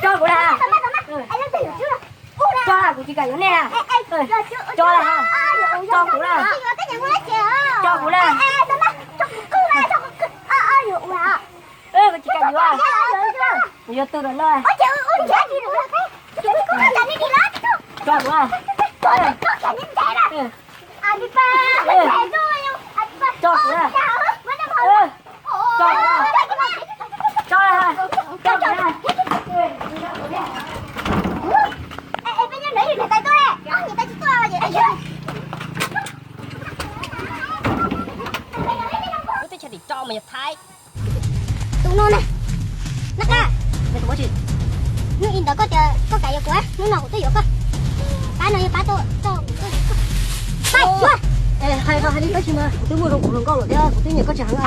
Tso kuv na. Tso, kuv tsis kam yuav nej na. Tso na. Tso kuv na. Tso kuv na. Kuv tsis kam yuav. Kuv yuav tus no. Tso kuv na. Tso kuv na. Tso kuv na. Tso kuv na. Lub teb chaws tim rau mas yog Thaib. Tus no na, Nab Qab, hnub i ntawd koj tias koj kam yuav kuv, hnub no kuv twb yuav koj. Pab no yog pab tuaj, tuaj, tuaj yuav koj. Pab yuav. Hais, hais li tab sis mas kuv twb muaj zoo kuv hluas nkauj lawm thiab kuv twb nyiam koj tsis heev.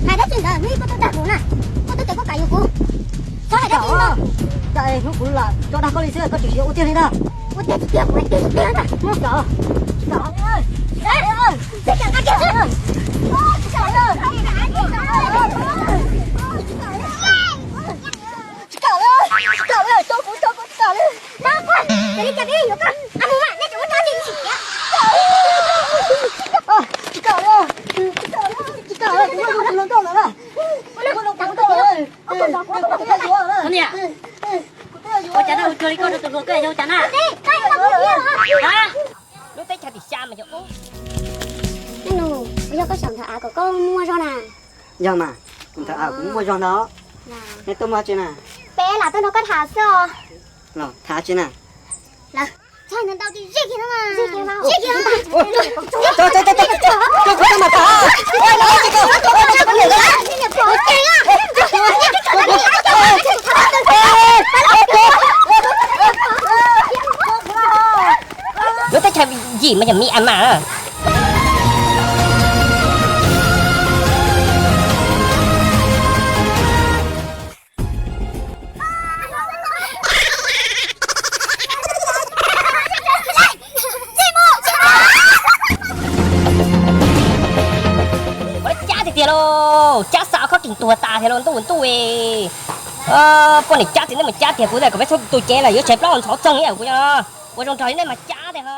Hais dab tsi ntawd, hnub ib koj tuaj dag kuv na, koj twb tias koj kam yuav kuv. Txhob hais dab tsi ntawd. Hnub kuv lam tso dag koj li xwb koj tseem tsis yuav ua tiag li ntag. Ua tiag tiag, ua tiag tiag ntag. Tsis kam, tsis kam. Tsis kam li, tsis kam li, tso kuv, tso kuv, tsis kam li. Tsis kam li, tsis kam li, kuv muaj zoo kuv hluas nkauj lawm na. Kuv muaj zoo kuv hluas nkauj lawm. Ua cas na, ua cuag li koj rau tus hluas koj yog ua cas na? Lub teb chaws tim xya mas yog, yog koj xyaum ntawm av kom koj muaj zog na. Yog mas, kuv ntawm av kuv muaj zog ntag. Nej tuaj muaj dab tsi na? Peb lam tuaj nrog koj tham xwb os. Los tham dab tsi na? Lawv txhais ntawd ntau tias zij kiag no, zij kiag no. Lub teb chaws yim mas yog mi a mas. Ua cab tiag tiag lauj, cab xa ob khob keeg tuag tas thiab lauj, ntuj ntuj. Poj niam cab txiv neej mas cab tiag, kuv tias kom peb txhob tu cev lawm yuav tseg plaub ntxhov txoog ib yam kuv cov no. Ua zoo nrog nej mas cab tiag ho.